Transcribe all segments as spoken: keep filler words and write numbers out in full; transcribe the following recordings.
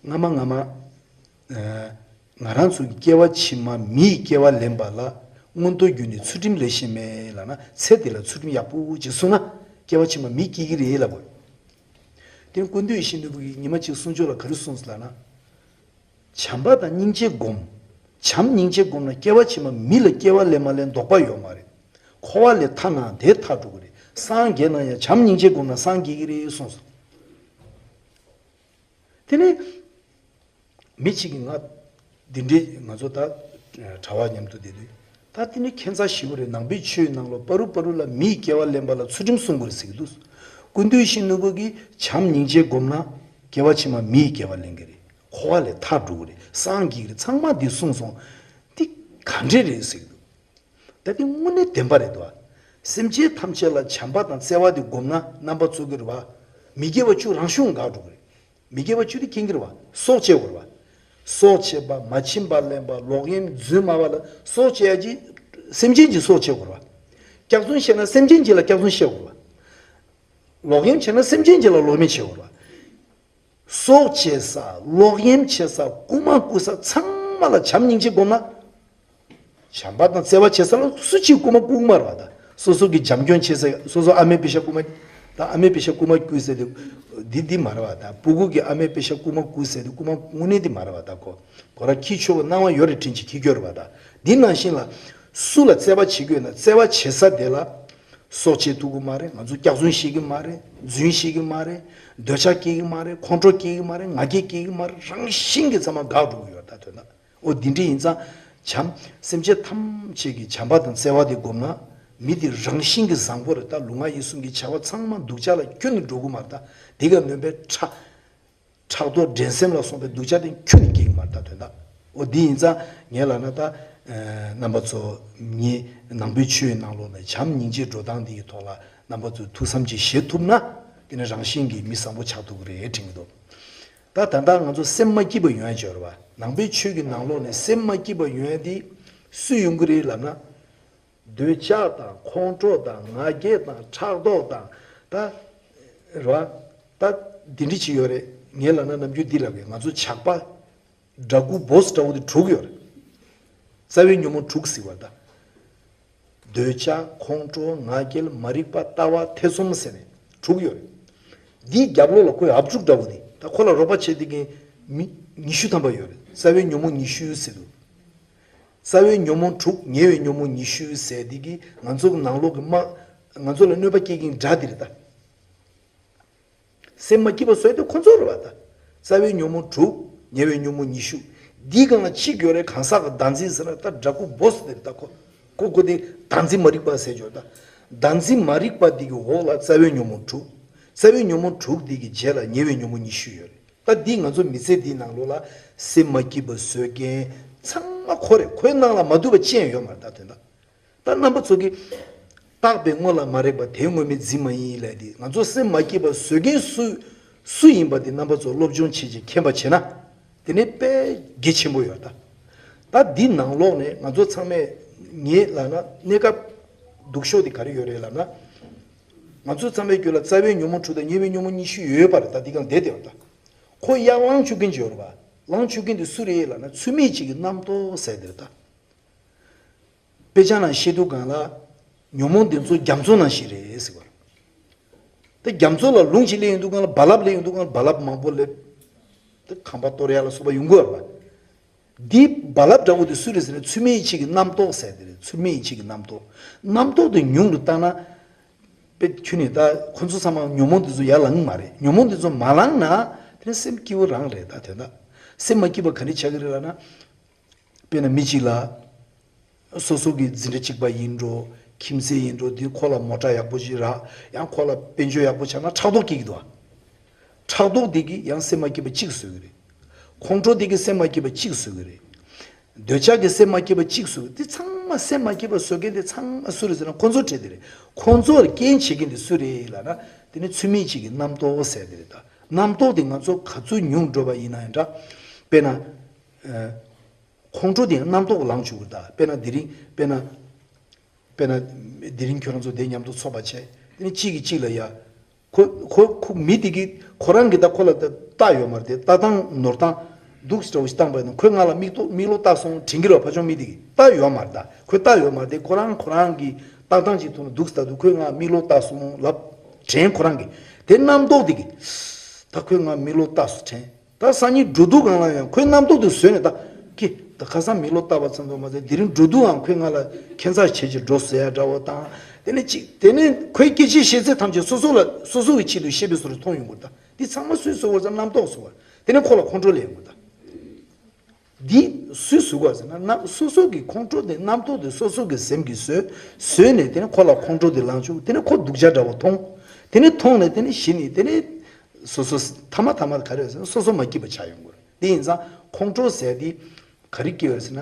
སྔ་མ་སྔ་མ། ཨ། ང་རང་ཚོ་གི་སྐྱེ་བ་ཕྱི་མ་མི་ཡི་སྐྱེ་བ་ལེན་པ་ལ་མངོན་རྟོགས་རྒྱུ་ནི་ཚུལ་ཁྲིམས་ལས་གཞན་མེད་ལབ་ན། ཚེ་འདི་ལ་ཚུལ་ཁྲིམས་ཡག་པོ་ཅིག་བསྲུངས་ན་སྐྱེ་བ་ཕྱི་མ་མི་སྐྱེ་གི་རེད་ལབ་དགོས། དེ་ནི་ཀུན་འདུས་ཡེ་ཤེས་ནོར་བུ་གིས་ཉི་མ་གཅིག་གསུང་ཆོས་ལ་ག་རེ་གསུངས་ལབ་ན། བྱམས་པ་དང་སྙིང་རྗེ་སྒོམ། བྱམས་སྙིང་རྗེ་སྒོམ་ན་སྐྱེ་བ་ཕྱི་མ་མི་ལ་སྐྱེ་བ་ལེན་མ་ལེན་དོགས་པ་ཡོད་མ་རེད། འཁོར་བ་ལས་ཐར་ན་དེ་ཐར་འགྲོ་གི་རེད། སངས་རྒྱས་ན་ཡང་བྱམས་སྙིང་རྗེ་སྒོམ་ན་སངས་རྒྱས་ཀྱི་རེད་གསུངས་སོང་། དེ་ནས་མི་གཅིག་གིས་ང་འདི་འདྲའི་ང་ཚོ་ད་གྲྭ་བ་མཉམ་དུ་བསྡད་དུས། ད་དེ་ནི་ཁྱད་མཚར་ཞེ་པོ་རེད། ནང་པའི་ཆོས་ནང་ལོགས་བར་དུ་བར་དུ་ལ་མིའི་སྐྱེ་བ་ལེན་པ་ལ་ཚུལ་ཁྲིམས་སྲུང་དགོས་རེད་ཟེར་གྱི་འདུག་ཀུན་འདུས་ཡེ་ཤེས་ནོར་བུ་གིས་བྱམས་སྙིང་རྗེ་སྒོམ་ན་སྐྱེ་བ་ཕྱི་མ་མིའི་སྐྱེ་བ་ལེན་གྱི་རེད། འཁོར་བ་ལས་ཐར་འགྲོ་གི་རེད། སངས་རྒྱས་ཀྱི་རེད། ཚང་མ་འདི་གསུངས་སོང་། འདི་ག་འདྲས་རེད་ཟེར་གྱི་འདུག་ད་འདི་དངོས་གནས་བདེན་པ་རེད་དོ། སེམས་ཅན་ཐམས་ཅད་ལ་བྱམས་པ་དང་བརྩེ་བ་འདི་སྒོམ་ན་རྣམ་པ་ཚོ་གི་རེད་བ། མི་དགེ་བ་བཅུ་རང་བྱུང་འགག་འགྲོ་གི་རེད། མི་དགེ་བ་བཅུ་དེ་མཁྱེན་གྱི་རེད་བ། སྲོག་བཅད་དགོས་རེད་བ། སྲོག་བཅད་པ། མ་བྱིན་པ་ལེན་པ། ལོག་གཡེམ་རྫུན་སྨྲ་བ་ལ་སྲོག་བཅད་ཡ་གྱི་སེམས་ཅན་གྱི་སྲོག་བཅད་དགོས་རེད་བ། སྐྱག་རྫུན་བཤད་ན་སེམས་ཅན་གྱི་ལ་སྐྱག་རྫུན་བཤད་དགོས་རེད་བ། ལོག་གཡེམ་བྱས་ན་སེམས་ཅན་གྱི་ལ་ལོག་གཡེམ་བྱེད་དགོས་རེད་བ། སྲོག་བཅད་ས། ལོག་གཡེམ་བྱེད་ས། རྐུ་མ་རྐུ་ས་ཚང་མ་ལ་བྱམས་སྙིང་རྗེ་སྒོམ་ན། བྱམས་པ་དང་བརྩེ་བ་བྱེད་ས་ལ་སུ་གཅིག་རྐུ་མ་རྐུ་གི་མ་རེད་བ། ད་སོ་སོ་གི་བྱམས་སྐྱོང་བྱེད་ས། སོ་སོ་ཨ་མའི་པེ་ཤ་རྐུ་མ། ད་ཨ་མའི་པེ་ཤ་རྐུ་མ་རྐུས་ཟེར་དུས། འདི་འདི་མ་རེད་བ། ད་སྤུ་གུ་གི་ཨ་མའི་པེ་ཤ་རྐུ་མ་རྐུས་ཟེར་དུས་རྐུ་མ་དངོས་གནས་འདི་མ་རེད་བ། ད་ཁོ་ཁོ་རང་འཁྱེར་ཆོག་གི་སྣང་བ་ཡོད་རེད། དྲིན་ཆེ་འཁྱེར་རྒྱུ་རེད་བ། ད་འདི་ནང་བཞིན་ལ་སུ་ལ་བརྩེ་བ་བྱེད་དགོས་ན་བརྩེ་བ་བྱེད་ས་དེ་ལ། སྲོག་བཅད་ཐུབ་ཀྱི་མ་རེད། ང་ཚོ་སྐྱག་རྫུན་བཤད་ཀྱི་མ་རེད། རྫུན་བཤད་ཀྱི་མ་རེད། འདོད་ཆགས་སྐྱེ་གི་མ་རེད། ཁོང་ཁྲོ་སྐྱེ་གི་མ་རེད། ང་རྒྱལ་སྐྱེ་གི་མ་རེད། རང་བཞིན་གྱིས་ཚང་མ་འགག་འགྲོ་གི་ཡོད། ད་དོན་དག་འོ་འདི་འདྲ་ཡིན་ཙང་། བྱམས། སེམས་ཅན་ཐམས་ཅད་ཀྱི་བྱམས་པ་དང་བརྩེ་བ་དེ་སྒོམ་ན། མི་དེ་རང་བཞིན་གྱིས་བཟང་པོ་རེད། ད་ལུས་ངག་ཡིད་གསུམ་གྱི་བྱ་བ་ཚང་མ་སྡུག་ཅག་ལ་ཁྱོན་ནས་འགྲོ་གི་མ་རེད། ད་དེ་ག་ནོན་པའི་ཕྲག་ཕྲག་དོག་འགྲན་སེམས་ལ་སོགས་པའི་སྡུག་ཅག་དེ་ཁྱོན་ནས་སྐྱེ་གི་མ་རེད། ད་དོན་དག་འོ་འདི་ཡིན་ཙང་ངས་ལབ་ན། ད་རྣམ་པ་ཚོ་ངས་ནང་པའི་ཆོས་ནང་ལོགས་ནས་བྱམས་སྙིང་རྗེའི་འགྲོ་སྟངས་འདི་ཡི་ཐོག་ལ་རྣམ་པ་ཚོས་ཐུགས་བསམ་ཅིག་བཞེས་ཐུབ་ན། དེ་ནི་རང་བཞིན་གྱིས་མི་བཟང་པོ་ཆགས་ཐུབ་ཀྱི་རེད་དྲན་གྱི་འདུག་ད་ད་ལྟ་ང་ཚོ་སེམས་མ་སྐྱིད་པ་ཡོང་ཡ་ཅིག་ཡོད་རེད་བ། ནང་པའི་ཆོས་ཀྱི་ནང་ལོགས་ནས་སེམས་མ་སྐྱིད་པ་ཡོང་ཡ་དེ་སུས་ཡོང་གི་རེད་ལབ་ན། འདོད་ཆགས་དང་ཁོང་ཁྲོ་དང་ང་རྒྱལ་དང་ཕྲག་དོག་དང་། ད་རེད་བ། ད་འདི་འདྲ་ཅིག་ཡོད་རེད། ངས་ལབ་ན་ནམ་རྒྱུན་འདི་ལབ་ཀྱི། ང་ཚོ་ཇག་པ་འདྲ་སྐུ་བོ་སི་འདྲ་བོ་དེ་དྲུག་ཡོད་རེད། རྩ་བའི་ཉོན་མོངས་དྲུག་ཟེར་བ་ད། འདོད་ཆགས། ཁོང་ཁྲོ། ང་རྒྱལ། མ་རིག་པ། ལྟ་བ་ཐེ་ཚོམ་ཟེར་ནས་དྲུག་ཡོད་རེད། འདིའི་རྒྱབ་ལོགས་ལ་ཁོའི་ཨབ་ཕྲུག་འདྲ་བོ་དེ། ད་ཁོ་ལ་རོགས་པ་བྱེད་བསྡད་མཁན་མི་ཉི་ཤུ་ཐམ་པ་ཡོད་རེད། རྩ་བའི་ཉོན་མོངས་ཉི་ཤུ་ཟེར་འདུག་རྩ་བའི་ཉོན་མོངས་དྲུག་ཉེ་བའི་ཉོན་མོངས་ཉི་ཤུ་ཟེར་འདི་གིས་ང་ཚོ་གི་ནང་ལོགས་ཀྱི་དམག་ང་ཚོ་ལ་གནོད་པ་སྐྱེལ་མཁན་དགྲ་འདི་རེད་ད། སེམས་མ་སྐྱིད་པ་བཟོས་དེ་ཁོ་ཚོ་རེད་བ་ད། རྩ་བའི་ཉོན་མོངས་དྲུག་ཉེ་བའི་ཉོན་མོངས་ཉི་ཤུ། འདིའི་སྒང་ལ་གཅིག་ཡོད་རེད། གང་ཟག་གི་བདག་འཛིན་ཟེར་ན་ད་འདྲ་སྐུ་བོ་སི་དེ་རེད་ད། ཁོ་ཁོ་ཁོ་དེ་བདག་འཛིན་མ་རིག་པ་ཟེར་ཆོག་ད། བདག་འཛིན་མ་རིག་པ་འདི་གི་འོག་ལ་རྩ་བའི་ཉོན་མོངས་དྲུག་རྩ་བའི་ཉོན་མོངས་དྲུག་འདི་གི་རྗེས་ལ་ཉེ་བའི་ཉོན་མོངས་ཉི་ཤུ་ཡོད་རེད། ད་འདི་ང་ཚོ་མི་ཚེ་འདིའི་ནང་ལོགས་ལ་སེམས་མ་སྐྱིད་པ་བཟོ་མཁན་ཚང་མ་ཁོ་རེད། ཁོའི་ནང་ལ་མ་འདུས་པ་ཅི་ཡང་ཡོད་མ་རེད། ད་དོན་དག་ད་རྣམ་པ་ཚོ་གིས། བརྟགས་པའི་དངོས་ལ་མ་རེག་པ་དེ་དངོས་མེད་འཛིན་མ་ཡིན་ལབ་དེ། ང་ཚོ་སེམས་མ་སྐྱིད་པ་བཟོ་མཁན་སུ་སུ་ཡིན་པ་དེ་རྣམ་པ་ཚོ་སློབ་སྦྱོང་བྱེད་ཅིང་མཁྱེན་པ་བྱས་ན། དེ་ནས་དཔེ་གལ་ཆེན་པོ་ཡོད་ད། ད་འདི་ནང་ལོགས་ནས་ང་ཚོ་ཚང་མས། ངས་ལབ་ན་གནས་སྐབས་སྡུག་ཤོས་དེ་ག་རེ་ཡོད་རེད་ལབ་ན། ང་ཚོ་ཚང་མའི་རྒྱུད་ལ་རྩ་བའི་ཉོན་མོངས་དྲུག་དང་ཉེ་བའི་ཉོན་མོངས་ཉི་ཤུ་ཡོད་པ་རེད། ད་འདི་གང་བསྡད་དེ་ཡོད་ད། ཁོ་ཡར་ལངས་བཅུག་མཁན་ཅིག་ཡོད་རེད་བ། ལངས་བཅུག་མཁན་དེ་སུ་རེད་ལབ་ན། ཚུལ་མིན་གཅིག་གི་རྣམ་རྟོག་ཟེར་དེ་རེད་ད། དཔེ་ཆ་ནང་བཤད་དུས་སྒང་ལ། ཉོན་མོངས་འདི་ཚོ་རྒྱ་མཚོ་ནང་བཞིན་རེད་ཟེར་བ། ད་རྒྱ་མཚོ་ལ་ལུང་གཅིག་སླེབས་ཡོང་དུས་སྒང་ལ་རྦ་རླབས་སླེབས་ཡོང་དུས་སྒང་ལ་རྦ་རླབས་མང་པོ་སླེབས། ད་ཁང་པ་གཏོར་ཡ་ལ་སོགས་པ་ཡོང་གི་ཡོད་རེད་བ། འདི་རྦ་རླབས་འདྲ་བོ་དེ་སུ་རེད་ཟེར་ན། ཚུལ་མིན་གཅིག་གི་རྣམ་རྟོག་ཟེར་དེ་རེད། ཚུལ་མིན་གཅིག་གི་རྣམ་རྟོག་རྣམ་རྟོག་དེ་ཉུང་རུ་བཏང་ན། དཔེ་ཁྱོན་ནས་ད་ཁོ་ཚོ་ཚང་མ་ཉོན་མོངས་འདི་ཚོ་ཡར་ལངས་གི་མ་རེད། ཉོན་མོངས་འདི་ཚོ་མ་ལངས་ན། དེ་ནས་སེམས་སྐྱིད་པོ་རང་རེད། ད་དོན་དག་སེམས་མ་སྐྱིད་པ་ག་རེ་ཆགས་ཀྱི་རེད་ལབ་ན། དཔེར་ན་མི་གཅིག་ལ། སོ་སོ་གི་འཛིན་གྲྭ་གཅིག་པ་ཡིན་འགྲོ། ཁྱིམ་མཚེས་ཡིན་འགྲོ། འདི་ཁོ་ལ་མོ་ཊ་ཡག་པོ་ཞིག་རག། ཡང་ཁོ་ལ་དཔལ་འབྱོར་ཡག་པོ་ཆགས་ན་ཕྲག་དོག་སྐྱེ་གི་འདུག་ཨ། ཕྲག་དོག་འདི་གིས་ཡང་སེམས་མ་སྐྱིད་པ་གཅིག་བཟོ་གི་རེད། ཁོང་ཁྲོ་འདི་གིས་སེམས་མ་སྐྱིད་པ་གཅིག་བཟོ་གི་རེད། འདོད་ཆགས་ཀྱིས་སེམས་མ་སྐྱིད་པ་གཅིག་བཟོ་གི། འདི་ཚང་མ་སེམས་མ་སྐྱིད་པ་བཟོ་མཁན་འདི་ཚང་མ་སུ་རེད་ཟེར་ན། ཁོང་ཚོ་རེད་དེ་རེད། ཁོང་ཚོར་རྐྱེན་བྱེད་མཁན་འདི་སུ་རེད་ལབ་ན། དེ་ནི་ཚུལ་མིན་གཅིག་གི་རྣམ་རྟོག་ཟེར་དེ་རེད་ད། རྣམ་རྟོག་དེ་ང་ཚོ་ག་ཚོད་ཉུང་འགྲོ་བ་ཡིན་ན་ཡང་འདྲ། དཔེར་ན། ཨ། ཁོང་ཁྲོ་དེ་ཡང་རྣམ་རྟོག་ལངས་བཅུག་གི་རེད་ད། དཔེར་ན་དེ་རིང་དཔེར་ན། དཔེར་ན། དེ་རིང་ཁྱོད་རང་ཚོ་དེ་མཉམ་དུ་ཚོགས་པ་བྱས། དེ་ནི་གཅིག་གིས་གཅིག་ལ་ཡ། ཁོ་ཁོ་ཁོ་མི་དེ་གིས་ ཁོ་རང་གིས་ད་ཁོ་ལ་ད་ལྟ་ཡོད་མ་རེད་དེ། ལྟ་སྟངས་ནོར་སྟངས་འདུག་སེ་འདྲ་བོ་ཞིག་བཏང་པ་ཡིན་ན། ཁོས་ང་ལ་མིག་ཏོ་མིག་ལོག་ལྟ་སོང་དྲན་གྱི་རེད་བ། ཕ་ཆུང་མི་དེ་གིས་ལྟ་ཡོད་མ་རེད། ད་ཁོས་ལྟ་ཡོད་མ་རེད་དེ། ཁོ་རང་ཁོ་རང་གི་ལྟ་སྟངས་ཅིག་ཐོག་ནས་འདུག་སེ་ལྟ་དུས། ཁོས་ང་མིག་ལོག་ལྟ་སོང་ལབ་དྲན། ཁོ་རང་གིས་དེ་རྣམ་རྟོག་དེ་གིས་ད་ཁོས་ང་མིག་ལོག་ལྟ་སོང་དྲན། ད་སང་ཉིན་འགྲོ་དུས་སྒང་ལ་ཡང་ཁོའི་རྣམ་རྟོག་དེ་བཟོས་ནས། ད་ཀི་ད་ཁ་སང་མིག་ལོག་ལྟ་བ་ཙམ་དུ་མ་ཟད། དེ་རིང་འགྲོ་དུས་ཡང་ཁོས་ང་ལ་ཁྱད་མཚར་བྱེད་ཅིག་འགྲོ་ཟེར་ཡ་འདྲ་བོ་དང་། དེ་ནས་ཅིག་དེ་ནས་ཁོའི་སྐད་ཆའི་ཤེས་ཚད་ཐམས་ཅད་སོ་སོ་ལ་སོ་སོ་གི་ཆེད་དུ་བཤད་པའི་བཟོ་འདྲ་མཐོང་ཡོང་གི་རེད། ད་འདི་ཚང་མ་སུས་བཟོས་པ་ཟེར་ན་རྣམ་རྟོག་བཟོས་པ། དེ་ནས་ཁོ་ལ་ཁོང་ཁྲོ་སླེབས་ཡོང་གི་རེད། ད་འདི་སུས་བཟོས་པ་ཟེར་ན། རྣམ་སོ་སོ་གི་ཁོང་ཁྲོ་དེ། རྣམ་རྟོག་དེ་སོ་སོ་གི་སེམས་ཀྱིས་བཟོས། བཟོས་ནས་དེ་ནས་ཁོ་ལ་ཁོང་ཁྲོ་དེ་ལངས་བྱུང་། དེ་ནས་ཁོ་སྡུག་ཅག་འདྲ་བོ་མཐོང་། དེ་ནས་མཐོང་ནས་དེ་ནས་གཞི་ནས་དེ་ནས་སོ་སོ་མཐའ་མ་མཐའ་མ་ག་རེ་ཟེར་ན། སོ་སོ་མ་སྐྱིད་པ་ཆགས་ཡོང་གི་རེད། དེ་ཡིན་ཙང་ཁོང་ཁྲོ་ཟེར་དེ་ག་རེ་སྐྱེ་བ་རེད་ཟེར་ན།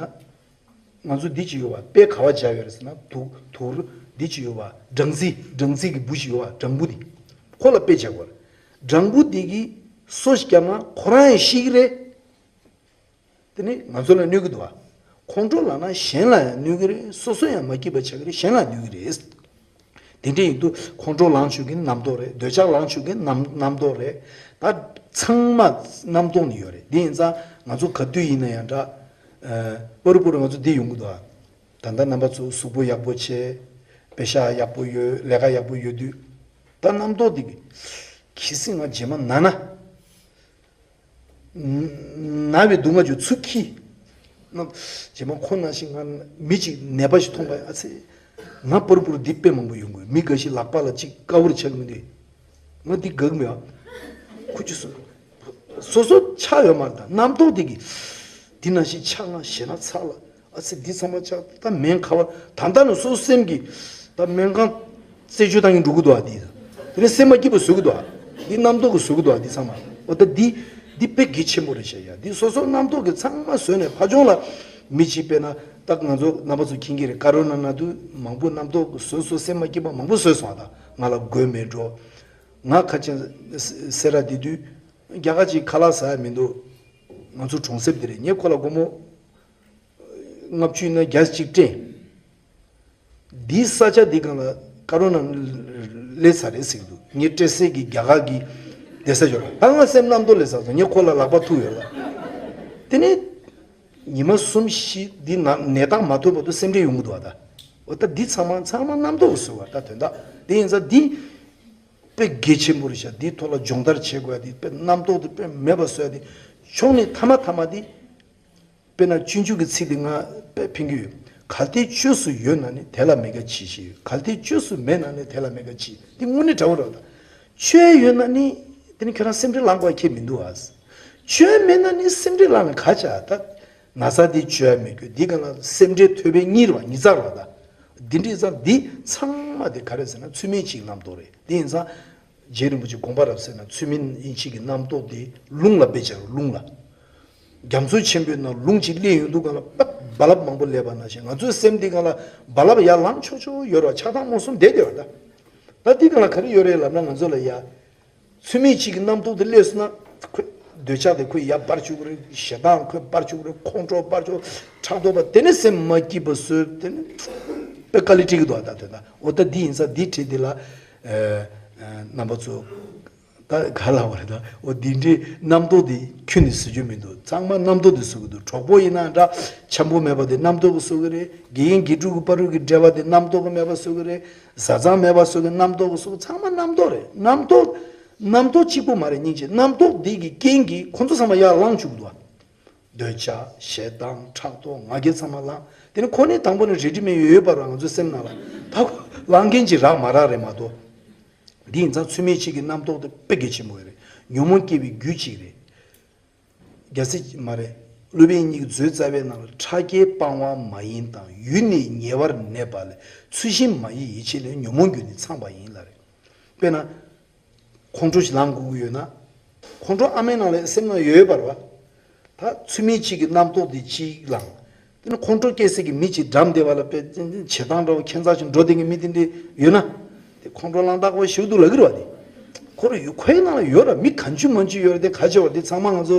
ང་ཚོ་འདི་ཅིག་ཡོད་པ། དཔེ་ག་པར་སྦྱར་ཡོད་རེད་ཟེར་ན། དུག་དུག་འདི་ཅིག་ཡོད་པ། སྦྲང་རྩི། སྦྲང་རྩི་གི་འབུ་ཅིག་ཡོད་པ། སྦྲང་བུ་འདི་ཁོ་ལ་དཔེ་སྦྱར་དགོས་རེད། སྦྲང་བུ་འདི་གིས་སོ་ཞིག་བརྒྱབ་ན་ཁོ་རང་ཡང་ཤི་གི་རེད། དེ་ནི་ང་ཚོ་ལ་གནོད་ཀྱི་འདུག་བ། ཁོང་ཁྲོ་ལངས་ན་གཞན་ལ་ཡང་གནོད་ཀྱི་རེད། སོ་སོ་ཡང་མ་སྐྱིད་པ་ཆགས་ཀྱི་རེད། གཞན་ལ་གནོད་ཀྱི་རེད། དེ་འདྲ་ཡིན་དུས་ཁོང་ཁྲོ་ལངས་བཅུག་མཁན་རྣམ་རྟོག་རེད། འདོད་ཆགས་ལངས་བཅུག་མཁན་རྣམ་རྣམ་རྟོག་རེད། ད་ཚང་མ་རྣམ་རྟོག་ནས་ཡོད་རེད། དེ་ཡིན་ཙང་ང་ཚོ་ག་དུས་ཡིན་ན་ཡང་འདྲ། ཨ། པ་རུ་པ་རུ་ང་ཚོ་འདི་ཡོང་གི་འདུག་ཨ། ད་ལྟ་རྣམ་པ་ཚོ་གཟུགས་པོ་ཡག་པོ་བྱས། པེ་ཤག་ཡག་པོ་ཡོད། ལས་ཀ་ཡག་པོ་ཡོད་དུས། ད་རྣམ་རྟོག་འདི་གི་གལ་སྲིད་ང་རྗེས་མ་ན་ན། ན་བའི་སྡུག་བསྔལ་ཅིག་ཚུར་འཁྱེར། ན། རྗེས་མ་ཁོ་ནང་བཞིན་ང་མི་གཅིག་ནད་པ་ཞིག་མཐོང་པ་ཡིན། ཨ་ཙི། ང་པུར་པུར་འདི་དཔེ་མང་པོ་ཡོང་གི་ཡོད། མི་འགའ་ཞིག་ལག་པ་ལ་གཅིག་དཀར་པོར་ཆགས་ཀྱི་མི་འདུག་ང་འདི་དགའ་གི་མེད་ཨ། ཁུ་ཆུ་སོ། སོ་སོ་ཆགས་ཡོད་མ་རེད། ད་རྣམ་རྟོག་འདི་གིས་འདི་ནང་བཞིན་ཆགས་ན་ཞེད་སྣང་ཚ་ལ། ཨ་ཙི། འདི་ཚང་མ་ཆགས། ད་སྨན་ཁ་བ་ད་ལྟ་ནས་སོ་སོ་སེམས་ཀྱིས་ད་སྨན་ཁང་རྩད་གཅོད་བཏང་གིན་འགྲོ་གི་འདུག་ཨ། འདི་དེ་ནས་སེམས་མ་སྐྱིད་པ་བཟོ་གི་འདུག་ཨ། འདི་རྣམ་རྟོག་གིས་བཟོ་གི་འདུག་ཨ། འདི་ཚང་མ། འོ་ད་འདི་འདི་དཔེ་གལ་ཆེན་པོ་རེད་ཤག་ཡ། འདི་སོ་སོ་རྣམ་རྟོག་གིས་ཚང་མ་བཟོས་ནས། ཕ་ཆུང་ལ་མི་གཅིག་དཔེར་ན། ད་ང་ཚོ་རྣམ་པ་ཚོ་མཁྱེན་གྱི་རེད། ཀ་རོ་ན་ན་དུས་མང་པོ་རྣམ་རྟོག་གིས་བཟོས་སོ། སེམས་མ་སྐྱིད་པ་མང་པོ་བཟོས་སོང་ཨ། ད་ང་ལ་མགོ་མེད་འགྲོ། ང་ཁ་ཆེ་སེ་ར་བསྡད་དུས་རྒྱ་གར་གཅིག་ཁ་ལག་ཟ་ཡ་མི་འདུག་ང་ཚོ་གྲོང་གསེབ་དེ་རེད། ངས་ཁོ་ལ་སྒོར་མོ་ལྔ་བཅུ་ཡིན་ན་བརྒྱ་གཅིག་སྤྲད། འདིའི་ས་ཆ་འདི་སྒང་ལ་ཀ་རོ་ན་སླེབས་ཚར་རེད་ཟེར་གྱི་འདུག་ངས་སྤྲད་སའི་གི་རྒྱ་གར་གྱི་བསྡད་ས་ཅིག་ཡོད་རེད། ད་ང་སེམས་རྣམ་རྟོག་སླེབས་ཚར་སོང་། ངས་ཁོ་ལ་ལག་པ་ཐུག་ཡོད་ལ། དེ་ནས་ཉི་མ་གསུམ་བཞི་འདི་ན་ནད་རྟགས་མ་ཐོན་བར་དུ་སེམས་ཁྲལ་ཡོང་གི་འདུག་ཨ། ད་འོ་ད་འདི་ཚང་མ་ཚང་མ་རྣམ་རྟོག་གིས་བཟོས་པ། ད་དོན་དག་འདི་ཡིན་ཙང་འདི་དཔེ་གལ་ཆེན་པོ་རེད་ཤག་འདིའི་ཐོག་ལ་སྦྱོང་བརྡར་བྱེད་དགོས་ཡ་འདི། དཔེ་རྣམ་རྟོག་འདི་དཔེ་མེད་པ་བཟོ་ཡ་འདི། ཕྱོགས་ནས་མཐའ་མ་མཐའ་མ་འདི། དཔེར་ན་སྤྱོད་འཇུག་གི་ཚིག་འདི་ང་དཔེ་ཕན་གྱི་ཡོད། གལ་ཏེ་བཅོས་སུ་ཡོད་ན་ནི། དེ་ལ་མེད་དགག་གྱིས་ཞེས་ཡོད། གལ་ཏེ་བཅོས་སུ་མེད་ན་ནི། དེ་ལ་མེད་དགག་གྱིས། འདི་དངོས་གནས་འདྲ་བོ་རེད་ད། བཅོས་ཡོད་ན་ནི། དེ་ནི་ཁྱོད་རང་སེམས་ཁྲལ་ལངས་དགོས་ཁྱད་མི་འདུག་ཨ། བཅོས་མེད་ན་ནི་སེམས་ཁྲལ་ལངས་ནས་ག་བྱ་ད། ན་ཚ་འདི་བཅོས་ཡ་མེད་རྒྱུ་འདི་སྒང་ལ་སེམས་ཁྲལ་ཐོད་པའི་གཉིས་རེད་བ། གཉིས་ཚར་རེད་བ་ད། འདི་འདྲ་ཡིན་ཙང་འདི་ཚང་མ་དེ་ག་རེ་ཟེར་ན་ཚུལ་མིན་གཅིག་རྣམ་རྟོག་རེད། དེ་ཡིན་ཙང་རྗེ་རིན་པོ་ཆེ་དགོངས་པ་རབ་གསལ་ན་ཚུལ་མིན་གཅིག་གི་རྣམ་རྟོག་དེ་རླུང་ལ་དཔེ་བྱས་རུང་། རླུང་ལ། རྒྱ་མཚོ་ཆེན་པོའི་ནང་རླུང་གཅིག་སླེབས་ཡོང་དུས་སྒང་ལ་རྦ་རླབས་མང་པོ་སླེབས་པ་ནང་བཞིན། ང་ཚོའི་སེམས་འདི་སྒང་ལ་རྦ་རླབས་ཡར་ལངས་ཆོག་ཆོག་ཡོད་རེད་བ། ཆགས་སྡང་རྨོངས་གསུམ་བསྡད་བསྡད་ཡོད་རེད་ད། ད་འདི་སྒང་ལ་ག་རེ་ཡོད་རེད་ལབ་ན། ང་ཚོ་ལ་ཡ། ཚུལ་མིན་གཅིག་གི་རྣམ་རྟོག་དེ་སླེབས་སོང་ན། ཁོས་འདོད་ཆགས་དེ་ཁོས་ཡར་འབར་བཅུག་གི་རེད། ཞེ་སྡང་ཁོས་འབར་བཅུག་གི་རེད། ཁོང་ཁྲོ་འབར་བཅུག་ཕྲག་དོག་པ། དེ་ནི་སེམས་མ་སྐྱིད་པ་བཟོས། དེ་ནི་དཔེ་དཀའ་ལས་འཕྲད་ཀྱི་འདུག་ཨ། ད་དོན་དག་འོ་ད་འདི་ཡིན་ཙང་འདི་བྲིས་འདི་ལ། ཨ། ཨ། རྣམ་པ་ཚོ། ད་ག་ལ་བ་རེད་ད། འོ་འདི་འདྲའི་རྣམ་རྟོག་འདི་ཁྱོན་ནས་བཟོ་རྒྱུ་མི་འདུག་ཚང་མ་རྣམ་རྟོག་འདི་བཟོ་གི་འདུག་གྲོགས་པོ་ཡིན་ན་འདྲ། འཆམ་པོ་མེད་པ་དེ་རྣམ་རྟོག་གིས་བཟོ་གི་རེད། དགེ་རྒན་དགེ་ཕྲུག་གི་བར་དུ་གི་འབྲེལ་བ་དེ་རྣམ་རྟོག་གིས་མེད་པ་བཟོ་གི་རེད། བཟའ་ཚང་མེད་པ་བཟོ་གི་རྣམ་རྟོག་གིས་བཟོ་གི་ཚང་མ་རྣམ་རྟོག་རེད། རྣམ་རྟོག་རྣམ་རྟོག་གཅིག་པུ་མ་རེད། སྙིང་རྗེ། རྣམ་རྟོག་འདི་གི་རྐྱེན་གྱིས་ཁོ་ཚོ་ཚང་མ་ཡར་ལངས་བཅུག་འདུག་ཨ། འདོད་ཆགས། ཞེ་སྡང་། ཕྲག་དོག་ང་རྒྱལ་ཚང་མ་ལངས། དེ་ནི་ཁོ་ནི་དང་པོ་ནས་རེ་ཌི་མེཌ་ཡོད་ཡོད་པ་རེད་བ། ང་ཚོའི་སེམས་ནང་ལ་ད་ཁོ་ལངས་མཁན་གྱི་རག་མ་རག་རེད་མ་གཏོགས། འདི་ཡིན་ཙང་ཚུལ་མིན་གཅིག་གི་རྣམ་རྟོག་དེ་དཔེ་གལ་ཆེན་པོ་རེད། ཉོན་མོངས་སྐྱེ་བའི་རྒྱུ་གཅིག་རེད། རྒྱལ་སྲས་མ་རེད། སློབ་དཔོན་ཉིད་ཀྱིས་མཛོད་རྩ་བའི་ནང་ལ། ཕྲ་རྒྱས་སྤང་བ་མ་ཡིན་དང་། ཡུལ་ནི་ཉེ་བར་གནས་པ་ལས། ཚུལ་བཞིན་མ་ཡིན་ཡིད་བྱེད་ལས། ཉོན་མོངས་རྒྱུ་ནི་ཚངས་པ་ཡིན་ལ་རེད། དཔེར་ན། ཁོང་ཁྲོ་ཞིག་ལངས་དགོས་ཀྱི་ཡོད་ན། ཁོང་ཁྲོ་ཨ་མའི་ནང་ལ་སེམས་ནང་ཡོད་ཡོད་པ་རེད་བ། ད་ཚུལ་མིན་གཅིག་གི་རྣམ་རྟོག་དེ་གཅིག་ལངས། དེ་ནི་ཁོང་ཁྲོ་སྐྱེ་སའི་གི་མི་གཅིག་འགྲམ་བསྡད་པ་ལ་དཔེ་བྱེད་སྟངས་འདྲ་བོ་ཁྱད་མཚར་ཞིག་འགྲོ་བསྡད་མཁན་མི་དེ་འདྲ་ཡོད་ན། དེ་ཁོང་ཁྲོ་ལངས་སྟངས་ཁོ་ཞིག་འདུག་ལབ་ཀྱི་རེད་བ། དེ་ཁོ་རང་ཡོད། ཁོའི་ནང་ལ་ཡོད་ར། མི་གང་བྱུང་མང་བྱུང་ཡོད་ར། དེ་ག་བྱེད་བ། དེ་ཚང་མ་ང་ཚོ་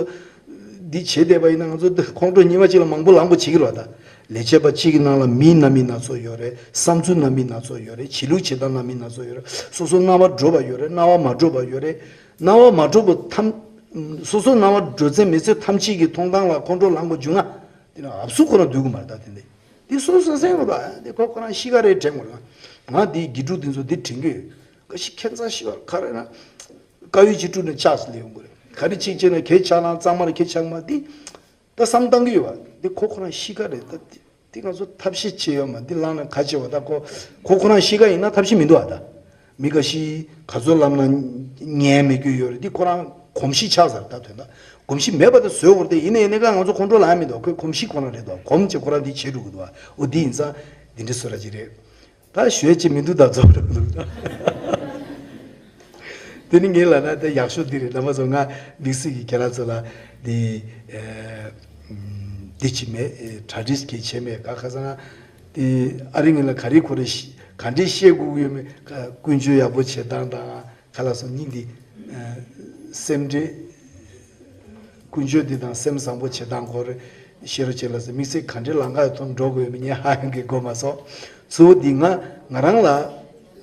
འདི་བྱེད་བསྡད་པ་ཡིན་ན། ང་ཚོ་ཁོང་ཁྲོ་ཉི་མ་གཅིག་ལ་མང་པོ་ལངས་པོ་བྱེད་ཀྱི་རེད་བ། ད་ལས་བྱེད་པ་གཅིག་གི་ནང་ལ་མིའི་རྣམ་སྨིན་སྣ་ཚོགས་ཡོད་རེད། བསམ་ཚུལ་རྣམ་སྨིན་སྣ་ཚོགས་ཡོད་རེད། བྱེད་ལུགས་བྱེད་སྟངས་རྣམ་སྨིན་སྣ་ཚོགས་ཡོད་རེད། སོ་སོ་སྣང་བ་འགྲོ་བ་ཡོད་རེད། སྣང་བ་མ་འགྲོ་བ་ཡོད་རེད། སྣང་བ་མ་གྲུབ་པ་ཐམས། སོ་སོ་སྣང་བ་འགྲོ་ཚད་མེད་ཚད་ཐམས་ཅད་ཀྱི་མཐོང་སྟངས་ལ་ཁོང་ཁྲོ་ལངས་པ་བྱུང་ན། དེ་ནི་ཨབ་སུ་ཁོ་རང་སྡོད་དགོས་མ་རེད་ད་དེ་འདི། དེ་སོ་སོ་སེམས་ལ་དེ་ཁོ་ཁོ་རང་གཤིས་ཀ་རེད་དྲན་དགོས་རེད། ང་འདི་དགེ་ཕྲུག་འདི་ཚོ་འདི་དྲན་གི་ཡོད། ཀ་ཤི་ཁྱད་མཚར་ཤི་བ་ག་རེ་ན། དཀར་ཡོལ་གཅིག་བཀྲུས་ན་ལྕགས་སུ་ལས་ཡོང་གི་རེད། ག་རེ་གཅིག་བྱས་ན་གད་ཆག་ན་གཙང་མ་ལ་གད་ཆག་མ་འདི། ད་བསམ་བཏང་གི་ཡོད་པ་འདི་ཁོ་ཁོ་རང་གཤིས་ཀ་རེད་ད་འདི། འདི་ང་ཚོ་ཐབས་ཤེས་བྱེད་ཡོད་མ་འདི་བླངས་ན་ག་བྱེད་བ་ད་ཁོ། ཁོ་ཁོ་རང་གཤིས་ཀ་ཡིན་ན་ཐབས་ཤེས་མི་འདུག་ཨ་ད། མི་འགའ་ཤས་ག་ཚོད་ལབ་ན་ཉན་མི་དགོས་ཡོད་རེད། འདི་ཁོ་རང་གོམས་གཤིས་ཆགས་ཚར་ད་དོན་དག་གོམས་གཤིས་མེད་པ་དེ་བཟོས་བར་དེ་ཡིན་ནའི་ཡིན་ནའི་ཀ་ང་ཚོ་ཁོང་ཁྲོ་ལངས་མི་འདུག་ཁོའི་གོམས་གཤིས་ཁོ་རང་རེད་འདུག་གོམས་བྱས་ཁོ་རང་འདི་བྱེད་འགྲོ་གི་འདུག་ཨ། འོ་འདི་ཡིན་ཙང་འདི་འདྲ་བཟོ་ར་ཅིག་རེད། ད་ཞུ་ཡ་ཅིག་མི་འདུག་ད་རྫོགས་འགྲོ་གི་འདུག་དེ་ནི་ངས་ལབ་ན་དེ་ཡག་ཤོས་འདི་རེད། ད་མ་སོང་ང་དམིགས་བསལ་གྱི་ཁྱེད་རང་ཚོ་ལ་འདི་ཨ་འདི་ཅི་མེད་གྲ་སྒྲིག་གི་བྱས་མེད་ག་ཁ་སང་དེ་ཨ་རི་ངོས་ལ་ག་རེ་ཁོ་རེ་ཤི་ག་འདྲས་བཤད་དགོས་ཀྱི་ཡོད་མེད་ཀ་ཀུན་སྤྱོད་ཡག་པོ་བྱེད་སྟངས་དང་ག་ལ་སོང་སྙིང་འདི་ཨ་སེམས་འདྲེ། ཀུན་སྤྱོད་འདི་དང་སེམས་བཟང་པོ་བྱེད་སྟངས་སྐོར་ཤེས་རོགས་བྱེད་ལ་ཟེར། དམིགས་བསལ་ག་འདྲའི་ལམ་ཁ་ཐོག་འགྲོ་དགོས་མིན་ངས་ཧ་ཡང་གི་གོ་མ་སོང་། གཙོ་བོ་འདི་ང་ང་རང་ལ་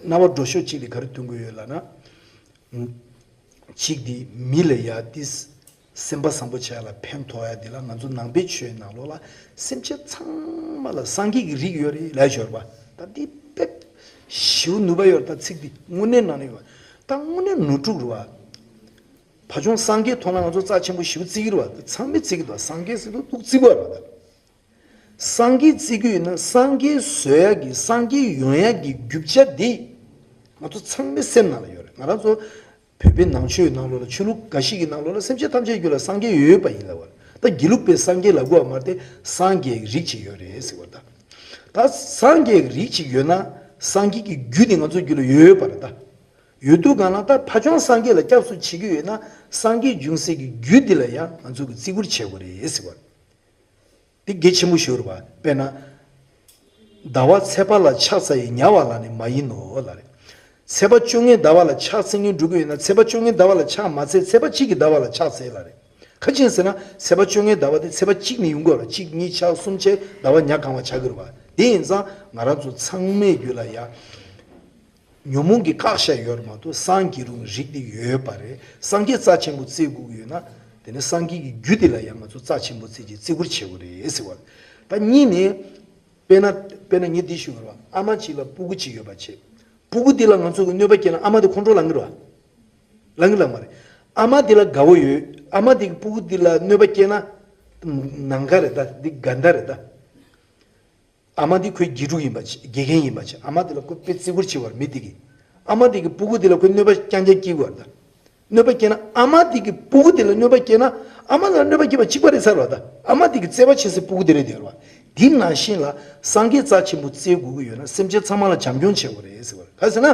རྣ་བ་འགྲོ་ཤོག་གཅིག་འདི་ག་རེ་ཐོན་གི་ཡོད་ལབ་ན། གཅིག་འདི་མི་ལ་ཡ་ཏིས་སེམས་པ་བཟང་པོ་བྱས་ལ་ཕན་ཐོགས་ཡ་འདི་ལ་ང་ཚོ་ནང་པའི་ཆོས་ནང་ལོགས་ལ་སེམས་ཅན་ཚང་མ་ལ་སངས་རྒྱས་ཀྱི་རིགས་ཡོད་རེད་ལབ་ཞོར་བ་ད་འདི་དཔེ་ཞིའུ་ནུས་པ་ཡོད་རེད། ད་ཚིག་འདི་དངོས་གནས་ནང་ནས་ཡོད་ད་དངོས་གནས་ནོར་འཁྲུལ་རེད་བ། ཕ་ཆུང་སངས་རྒྱས་མཐོང་ན་ང་ཚོ་རྩ་ཆེན་པོ་ཞིག་བརྩི་གི་རེད་བ། ཚང་མས་བརྩི་གི་འདུག་སངས་རྒྱས་ཟེར་དུས་ཐུགས་བརྩི་དགོས་རེད་བ། སངས་རྒྱས་བརྩི་གི་ཡོད་ན་སངས་རྒྱས་བཟོ་ཡ་གི་སངས་རྒྱས་ཡོང་ཡ་གི་རྒྱུ་ཆ་འདི་ང་ཚོ་ཚང་མའི་སེམས་ནང་ལ་ཡོད་རེད། ང་རང་ཚོ་བོད་པའི་ནང་ཆོས་ནང་ལོགས་ལ་ཆོས་ལུགས་འགའ་ཞིག་གི་ནང་ལོགས་ལ་སེམས་ཅན་ཐམས་ཅད་རྒྱུད་ལ་སངས་རྒྱས་ཡོད་པ་ཡིན་ལབ་བ། ད་དགེ་ལུགས་པའི་སངས་རྒྱས་ལབ་དགོས་བ་མ་རེད་དེ་སངས་རྒྱས་རིགས་ཅིག་ཡོད་རེད་ཟེར་བ་ད། ད་སངས་རྒྱས་རིགས་ཅིག་ཡོད་ན་སངས་རྒྱས་ཀྱི་རྒྱུ་དེ་ང་ཚོ་རྒྱུད་ལ་ཡོད་པ་རེད་ད། ཡོད་དུས་གང་ལ་ད་ཕ་ཆུང་སངས་རྒྱས་ལ་སྐྱབས་སུ་མཆི་གི་ཡོད་ན་སངས་རྒྱས་འབྱུང་སའི་གི་རྒྱུ་འདི་ལ་ཡང་ང་ཚོ་གི་བརྩི་བཀུར་བྱེད་དགོས་རེད་ཟེར་བ། འདི་གལ་ཆེན་པོ་ཞིག་རེད་བ། དཔེར་ན། ཟླ་བ་ཚེས་པ་ལ་ཕྱག་འཚལ་ཡི་ཉ་བ་ལ་ནི་མ་ཡིན་ནོ་ལ་རེད། ཚེས་པ་བཅོ་ལྔའི་ཟླ་བ་ལ་ཕྱག་འཚལ་མཁན་འགྲོ་གི་ཡོད་ན་ཚེས་པ་བཅོ་ལྔའི་ཟླ་བ་ལ་ཕྱག་མ་འཚལ་ཚེས་པ་གཅིག་གི་ཟླ་བ་ལ་ཕྱག་འཚལ་ལ་རེད། ག་ཅི་ཡིན་ཟེར་ན་ཚེས་པ་བཅོ་ལྔའི་ཟླ་བ་དེ་ཚེས་པ་གཅིག་ནས་ཡོང་གི་ཡོད་རེད་བ། གཅིག་གཉིས་ཆ་གསུམ་བྱས་ཟླ་བ་ཉ་གང་བ་ཆགས་ཀྱི་རེད་བ། དེ་ཡིན་ཙང་ང་རང་ཚོ་ཚང་མའི་རྒྱུད་ལ་ཡ། ཉོན་མོངས་ཀྱིས་བཀག་བཞག་ཡོད་རེད་མ་གཏོགས་སངས་རྒྱས་རུང་རིགས་དེ་ཡོད་པ་རེད། སངས་རྒྱས་རྩ་ཆེན་པོ་བརྩི་དགོས་ཀྱི་ཡོད་ན། དེ་ནས་སངས་རྒྱས་ཀྱི་རྒྱུ་དེ་ལ་ཡང་ང་ཚོ་རྩ་ཆེན་པོ་བརྩི་གྱི་བརྩི་བཀུར་བྱེད་དགོས་རེད་ཟེར་བ་རེད། ད་གཉིས་ནས། དཔེར་ན་དཔེར་ན་ངས་འདི་ཞུ་དགོས་རེད་བ། ཨ་མ་གཅིག་ལ་སྤུ་གུ་གཅིག་ཡོད་པ་བྱས། སྤུ་གུ་དེ་ལ་ང་ཚོ་གི་གནོད་པ་སྐྱེལ་ན་ཨ་མ་དེ་ཁོང་ཁྲོ་ལངས་གི་རེད་བ། ལངས་གི་ལངས་མ་རེད། ཨ་མ་དེ་ལ་དགའ་བོ་ཡོད། ཨ་མ་དེ་གི་སྤུ་གུ་དེ་ལ་གནོད་པ་སྐྱེལ་ན། ནམ་མཁའ་རེད་ད་འདི་དགའ་ཟླ་རེད་ད། ཨ་མ་འདི་ཁོའི་དགེ་ཕྲུག་ཡིན་པ་ཆེ་དགེ་རྒན་ཡིན་པ་ཆེ་ཨ་མ་འདི་ལ་ཁོ་དཔེ་བརྩི་བཀུར་ཆེ་བར་མི་འདི་གི། ཨ་མ་འདི་གི་སྤུ་གུ་འདི་ལ་ཁོས་གནོད་པ་རྐྱང་རྐྱང་སྐྱེལ་དགོས་ར་ད། གནོད་པ་སྐྱེལ་ན་ཨ་མ་འདི་གི་སྤུ་གུ་འདི་ལ་གནོད་པ་སྐྱེལ་ན་ཨ་མ་ལ་གནོད་པ་སྐྱེལ་བ་གཅིག་པ་རེད་ཚར་བ་ད། ཨ་མ་འདི་གི་བརྩེ་བ་ཆེ་སའི་སྤུ་གུ་འདི་རེད་དེ་ར་བ། འདི་ནང་བཞིན་ལ་སངས་རྒྱས་རྩ་ཆེན་པོ་བརྩི་དགོས་ཀྱི་ཡོད་ན་སེམས་ཅན་ཚང་མ་ལ་བྱམས་སྐྱོང་བྱེད་དགོས་རེད་ཟེར་བ་རེད། ག་ཟེར་ན།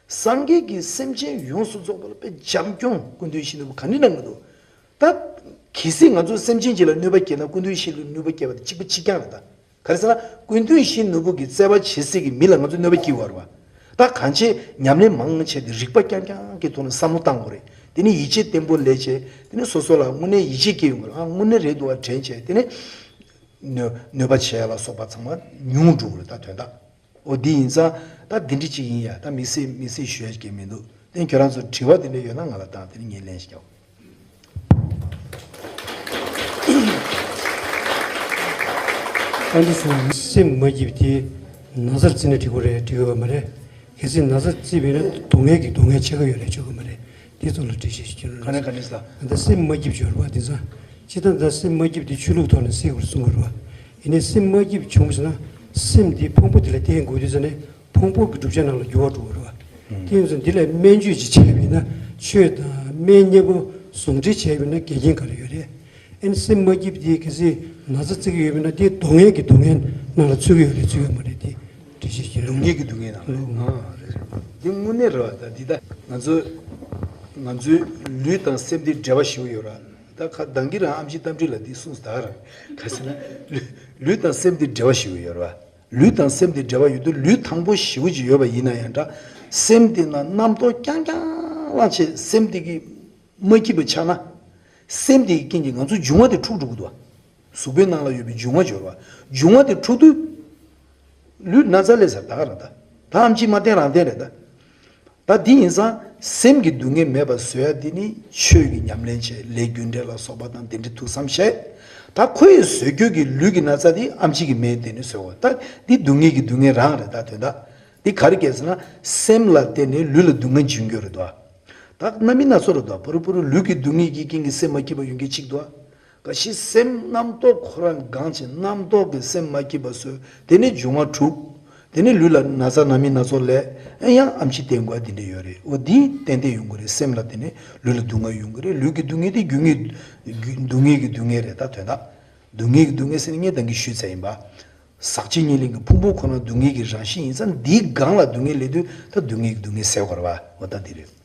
སངས་རྒྱས་ཀྱིས་སེམས་ཅན་ཡོངས་སུ་རྫོགས་པ་ལ་དཔེ་བྱམས་སྐྱོང་སྐུ་མདུན་ཞིག་ནུས་པ་ག་འདྲ་གནང་གི་འདུག་ད། གལ་སྲིད་ང་ཚོ་སེམས་ཅན་གཅིག་ལ་གནོད་པ་སྐྱེལ་ན་སྐུ་མདུན་ཞིག་ལ་གནོད་པ་སྐྱེལ་བ་དང་གཅིག་པ་གཅིག་རྐྱང་རེད་ད། ག་རེ་ཟེར་ན་སྐུ་མདུན་ཞིག་ནུས་པ་གི་བརྩེ་བ་བྱེད་སྲིད་ཀྱི་མི་ལ་ང་ཚོ་གནོད་པ་སྐྱེལ་བ་རེད་བ། ད་གང་ཅི་ཉམས་ལེན་མང་བྱས་ཏེ་རིག་པ་རྐྱང་རྐྱང་གི་ཐོག་ནས་བསམ་བློ་བཏང་དགོས་རེད། དེ་ནས་ཡིད་ཆེས་བརྟན་པོ་ལས་བྱས་དེ་ནས་སོ་སོ་ལ་དངོས་གནས་ཡིད་ཆེས་སྐྱེ་ཡོང་གི་རེད། ཨ་དངོས་གནས་རེད་འདུག་བ་དྲན་བྱས་དེ་ནས་གནོད་གནོད་པ་བྱས་ལ་སོགས་པ་ཚང་མ་ཉུང་འགྲོ་གི་རེད་ད་དོན་དག་འོ་འདི་ཡིན་ཙང་ད་འདི་འདྲི་ཅིག་ཡིན་ཡ། ད་དམིགས་བསལ་དམིགས་བསལ་ཞུ་ཡ་ཅིག་མི་འདུག་དེ་ཁྱོད་རང་ཚོ་དྲི་བ་དེ་འདྲ་ཡོད་ན་ང་ལ་བཏང་དེ་ནི་ངས་ལན་ཞིག་རྒྱག་ཨ་འདི་སེམས་མ་སྐྱིད་དེ་ན་ཚར་རྩི་ན་འགྲིག་གི་རེད་འགྲིག་གི་ཡོད་མ་རེད། གལ་སྲིད་ན་ཚར་རྩི་བས་ན་སྡུག་བསྔལ་གྱི་སྡུག་བསྔལ་ཆེ་ག་ཡོད་རེད་ཆོག་གི་མ་རེད། དེ་ཚོ་ལ་འགྲེལ་བཤད་ཞིག་བྱོས་རོགས་གནང་། ག་ནས་ག་ནས་ལ། ད་སེམས་མ་སྐྱིད་བྱོས་རོགས་དེ་ཚོ། ཅི་ལྟར་ད་སེམས་མ་སྐྱིད་དེ་ཆོས་ལུགས་ཐོག་ནས་སེལ་དགོས་གསུང་གི་རེད་བ། ཡིན་ནའི་སེམས་མ་སྐྱིད་བྱུང་ཟེར་ན། སེམས་དེ་ཕུང་པོ་དེ་ལ་བརྟེན་དགོས་དུས་ཟེར་ནས་ཕུང་པོ་གི་བསྒྲུབ་བྱ་ནང་ལ་འགྱུར་བ་འགྲོ་གི་རེད་བ། དེ་ཡིན་ཙང་འདི་ལ་སྨན་བཅོས་ཅིག་བྱས་པ་ཡིན་ན་ཆོས་དང་སྨན་གཉིས་པོ་ཟུང་འབྲེལ་བྱས་པ་ཡིན་ན་འགལ་རྐྱེན་ག་རེ་ཡོད་རེད། ཨ་ནི་སེམས་མ་སྐྱིད་དེ་གལ་སྲིད་ན་ཚ་རྩི་གི་ཡོད་པ་ཡིན་ན་དེ་སྡུག་བསྔལ་གྱི་སྡུག་བསྔལ་ནང་ལ་ཚུད་ཀྱི་ཡོད་རེད་ཚུད་ཡོད་མ་རེད་དེ། འགྲེལ་བཤད་ཞུ། སྡུག་བསྔལ་གྱི་སྡུག་བསྔལ་ནང་ལ། ཨ་རེད་རེད། འདི་དངོས་གནས་རེད་བ། ད་འདི་ད་ང་ཚོ་ང་ཚོའི་ལུས་དང་སེམས་འདི་འབྲེལ་བ་ཞིག་ཡོད་ར། ད་ཁ་གདང་གི་རང་ཨམ་ཆི་རྟ་མགྲིན་ལ་འདི་གསུངས་ད་ར། ག་ཟེར་ན་ལུས་ལུས་དང་སེམས་འདི་འབྲེལ་བ་ཞིག་ཡོད་ར། ལུས་དང་སེམས་འདི་འབྲེལ་བ་ཡོད་དུས་ལུས་ཐང་པོ་ཞེ་པོ་ཅིག་ཡོད་པ་ཡིན་ན་ཡང་འདྲ། སེམས་འདི་ན་རྣམ་རྟོག་རྐྱང་རྐྱང་ལངས་བྱས་སེམས་འདི་གི་མ་སྐྱིད་པ་ཆགས་ན། སེམས་དེ་ཡི་རྐྱེན་གྱིས་ང་ཚོ་འབྱུང་བ་དེ་འཁྲུག་འགྲོ་གི་འདུག་བ། གཟུགས་པོའི་ནང་ལ་ཡོད་པའི་འབྱུང་བ་སྦྱོར་བ། འབྱུང་བ་དེ་འཁྲུག་དུས། ལུས་ན་ཚ་ལས་ཟེར་ད་ག་རང་ད། ད་ཨམ་ཆི་མ་བསྟེན་རང་བསྟེན་རེད་ད། ད་འདི་ཡིན་ཙང་ སེམས་ཀྱི་སྡུག་བསྔལ་མེད་པ་བཟོ་ཡ་དེ་ནི་ཆོས་ཀྱི་ཉམས་ལེན་བྱས། ལས་རྒྱུ་འབྲས་ལ་སོགས་པ་དང་དེ་འདྲའི་ཐུགས་བསམ་བཞེས། ད་ཁོ་ཡི་བཟོ་བཅོས་ཀྱི་ལུས་ཀྱི་ན་ཚ་དེ་ཨེམ་ཆི་གི་མེ་དེ་ནི་བཟོ་བ། ད་འདི་སྡུག་བསྔལ་གྱི་སྡུག་བསྔལ་རང་རེད། ད་དོན་དག་འདི་ག་རེ་སྐྱེས་ཟེར་ན། སེམས་ལ་བརྟེན་ནས་ལུས་ལ་སྡུག་བསྔལ་འབྱུང་རྒྱུ་རེད་དོ། ད་རྣམ་སྨིན་སྣ་ཚོགས་རེད་དོ། ཕ་རུ་ཕ་རུ་ལུས་ཀྱི་སྡུག་བསྔལ་གྱི་རྐྱེན་གྱིས་སེམས་མ་སྐྱིད་པ་ཡོང་གི་གཅིག་དོ། ག་ཤི་སེམས་རྣམ་རྟོག་ཁོ་རང་གང་བྱེད། རྣམ་རྟོག་གིས་སེམས་མ་སྐྱིད་པ་བཟོས། དེ་ནས་འབྱུང་བ་དྲུག་དེ་ནས་ལུས་ལ་ན་ཚ་རྣམ་སྨིན་སྣ་ཚོགས་ལས། ཡང་ཨེམ་ཆི་བསྟེན་དགོས་དེ་འདྲ་ཡོད་རེད། འོ་འདི་ཏན་ཏན་ཡོང་གི་རེད། སེམས་ལ་བརྟེན་ནས་ལུས་ལ་སྡུག་བསྔལ་ཡོང་གི་རེད། ལུས་ཀྱི་སྡུག་བསྔལ་དེ་རྒྱུ་དངོས་རྒྱུ་སྡུག་བསྔལ་གྱི་སྡུག་བསྔལ་རེད། ད་དོན་དག་སྡུག་བསྔལ་གྱི་སྡུག་བསྔལ་ཟེར་ནས་ངས་ད་གིན་ཞུས་ཚར་ཡིན་པ། ཟག་བཅས་ཉེར་ལེན་གྱི་ཕུང་པོ་ཁོ་ན་སྡུག་བསྔལ་གྱི་རང་བཞིན་ཡིན་ཙང་། འདིའི་སྒང་ལ་སྡུག་བསྔལ་སླེབས་དུས་ད་སྡུག་བསྔལ་གྱི་སྡུག་བསྔལ་སེལ་དགོས་རེད་པ། འོ་ད་འདི་རེད།